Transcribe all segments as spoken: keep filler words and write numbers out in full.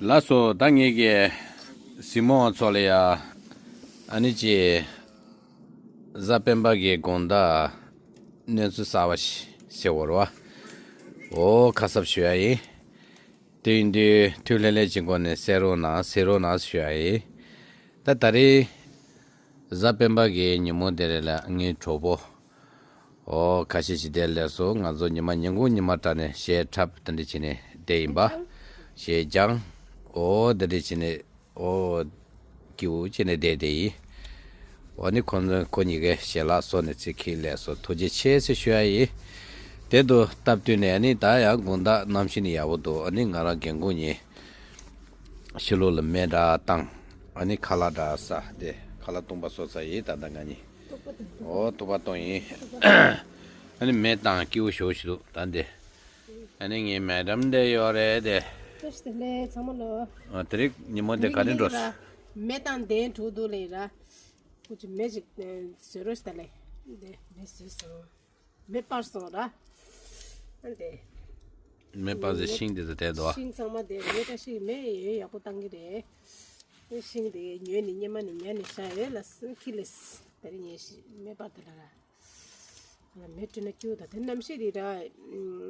ལགས་སོ། ད་ངེད་ཀྱི་གཟིགས་མོ་བ་ཚོ་ལ་ཡ་ཨ་ནི་ཅི་གཟའ་སྤེན་པ་གི་དགོང་དག་གནས་ཚུལ་གསར་བ་ཞིག་ཟེར་བ་རེད་བ། འོ་ཁ་གསབ་ཞུ་ཡ་ཡིན། དེ་ཡིན་དུས་ཐུགས་ལྷོད་ལྷོད་ཅིག་སྒོ་ནས་གསན་རོགས་གནང་གཟིགས་རོགས་གནང་ཞུ་ཡ་ཡིན། ད་ད་རེས་གཟའ་སྤེན་པ་གི་ཉིན་མོ་དེ་རེད་ལ། ངའི་གྲོགས་པོ་འོ་ཁ་ཤས་ཤིག་དེར་སླེབས་སོང་། ང་ཚོ་ཉི་མ་ཉིན་གུང་ཉི་མ་དྲག་ནས་གཞས་འཁྲབ་དེ་འདྲ་བྱས་ནས་བསྡད་ཡིན་པ། གཞས་སྦྱངས། འོ་དེ་འདྲ་བྱས་ནས་འོ་སྐྱིད་པོ་བྱས་ནས་བསྡད་བསྡད་ཡིན། འོ་ནི་ཁོ་ཚོ་ཁོ་གཉིས་ཀའི་ཞལ་ལག་བཟོ་ནས་ཚིག་ཁྱེར་སླེབས་སོང་། ཐུགས་རྗེ་ཆེ་ཟེར་ཞུ་ཡ་ཡིན། དེ་དུས་སྟབས་བསྟུན་ནས་ཨ་ནི་ད་ཡང་དགོང་དག་གནམ་གཤིས་ནི་ཡག་པོ་འདུག་ཨ་ནི་ང་རང་རྒན་གོག་གཉིས་ཕྱི་ལོགས་ལ་མེ་འདྲ་བཏང་། ཨ་ནི་ཁ་ལག་འདྲ་ཟ། དེ་ཁ་ལག་བཏུང་པ་སོ་ས་ཡིན། ད་ལྟ་ང་གཉིས་འོ་ཐུག་པ་བཏུང་ཡིན། ཨ་ནི་མེ་བཏང་སྐྱིད་པོ་ཞེ་པོ་ཞིག་འདུག་ད་འདི་ཨ་ནི་ངའི་མེ་ཌམ་འདི་ཡོད་རེད་དེ། བཀྲ་ཤིས་བདེ་ལེགས་ཚང་མ་ལོ། ཨ་དེ་རིང་ཉིན་མོ་དེ་ག་རེ་འགྲོ། མེ་བཏང་དེ་འགྲོ་འདུག་ལེ་ར། ཁོ་ཅི་མེ་ཅིག་བཟོས་རོགས་ཞེས་ད་ལེ། འདི་མེ་བཟོས་སོང་། མེ་སྤར་སོང་ར། ཨ་འདི། མེ་སྤར་ཟེར་ཤིང་དེ་ཚོ་དེ་འདུག་ཨ། ཤིང་ཚང་མ་དེ་མེ་བཀྲ་ཤིས་མེ་ཡོད་ཡག་པོ་བཏང་གི་རེད། ཤིང་དེ་ཉོས་ནས་སྙེ་མ་ནས་ཉར་ནས་བཞག་ཡོད་ལ། ཁྱི་ལས་དེ་རིང་ངས་ཤི་མེ་སྤར་དེ་ལ་ར། མེ་བཀྲུས་ན་སྐྱིད་པོ་དང་དེ་གནམ་གཤིས་རེད་ར།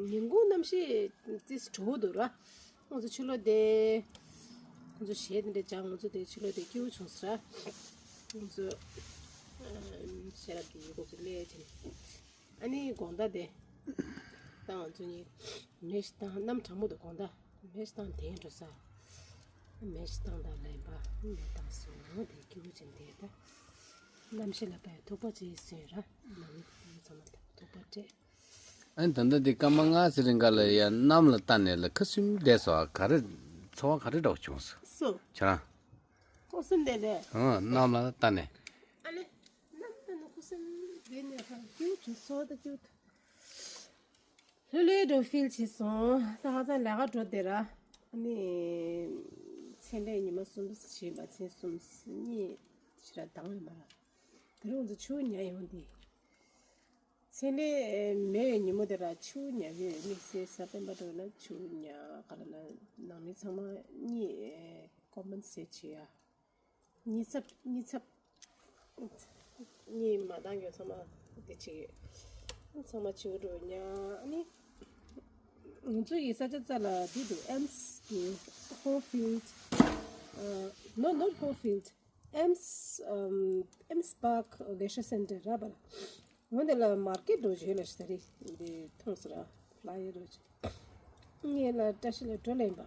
ཉིན་གུང་གནམ་གཤིས་ཙིས་དྲོ་པོ་འདུག་ར། ང་ཚོ་ཕྱི་ལོགས་བསྡད། ཁོང་ཚོ་གཞས་དེ་འདྲ་སྦྱངས། ང་ཚོ་དེ་ཕྱི་ལོགས་བསྡད་སྐྱིད་པོ་བྱུང་ཟེར་ར། ང་ཚོ་ཨ་ཤེས་རབ་ཀྱི་ཡུལ་ཁོང་ཚོ་སླེབས་བྱས་ནས། ཨ་ནི་དགོང་དག་དེ་ད་ང་ཚོ་གཉིས་མེ་ཞིག་བཏང་། གནམ་གྲང་མོ་འདུག་དགོང་དག་མེ་ཞིག་བཏང་དེ་འགྲོ་ས། མེ་ཞིག་བཏང་དང་ལེན་པ་མེ་བཏང་སོང་། དེ་སྐྱིད་པོ་བྱས་ནས་བསྡད་ད། གནམ་གཤིས་ལ་དཔེ་ཐུག་པ་ཅིག་ཟིན་ར། ནང་མི་ཚང་མ་ཐུག་པ་སྤྲད། ཨ་ནི་ད་ལྟ་འདི་སྐར་མ་ལྔ་ཙམ་རིང་ག་ལ་ཡ་གནམ་ལ་བལྟས་ནས་ལ་ཁ་སུམ་བསྡད་སོང་། ག་རེ་ཚོར་བ་ག་རེ་འདྲ་བོ་བྱུང་སོང་། སོ། ཁྱེད་རང་། ཁ་སུམ་བསྡད་ནས། ཨ་གནམ་ལ་བལྟས་ནས། ཨ་ལེ། གནམ་ལ་བལྟས་ནས་ཁ་སུམ་བསྡད་ནས་ཁ་སྐྱིད་པོ་བྱུང་སོང་། ད་སྐྱིད་པོ། ལྷོད་ལྷོད་འགྲོ་ཕིལ་བྱས་སོང་། ད་ཁ་སང་ལས་ཀ་འགྲོ་བསྡད་ར། ཨ་ནི་མཚན་ལས་ཉི་མ་གསུམ་བྱས་པ། མཚན་གསུམ་གཉིས་ཕྱི་ར་དང་ཡོད་མ་ར། དེ་རིང་ང་ཚོ་ཆུ་ཉར་ཡོང་དེ། མཚན་ལས་མེ་ཡོད་ཉིན་མོ་དེ་ར་ཆུ་ཉར་གི་ཡོད། དམིགས་བསལ་གཟའ་སྤེན་པ་འགྲོ་ན་ཆུ་ཉར་ག་ལ་ན་ནང་མི་ཚང་མ་གཉིད་ཀོ་མན་སེ་བྱེད་ཡ། གཉིད་ཚབ་གཉིད་ཚབ། གཉིད་མ་བཏང་གི་ཚང་མ་དེ་བྱེད་ཀྱི་ཡོད། ཚང་མ་ཆུ་འགྲོ་ཉར། ཨ་ནི་ང་ཚོ་ཡི་ས་ཆ་རྩ་ལ་དེ་འདུག་ཨེམ་སི་གི་ཧོ་ཕིལ་ཌི། ཨ། no, not Hopefield. ཨེམ་སི། ཨམ། ཨེམ་སི་པཱརྐ་ལེ་ཤར་སེན་ཊར་ར་བ་ལ། འོ་འདི་ལ་མར་ཀེཊ་འགྲོ་བྱེད་ལ་ཤི་ད་རེད། འདི་མཐོང་སོང་ར། ཕ་ལ་ཡར་འགྲོ་བྱེད། ངས་ལ་བཀྲ་ཤིས་ལ་འགྲོ་ལེན་པ།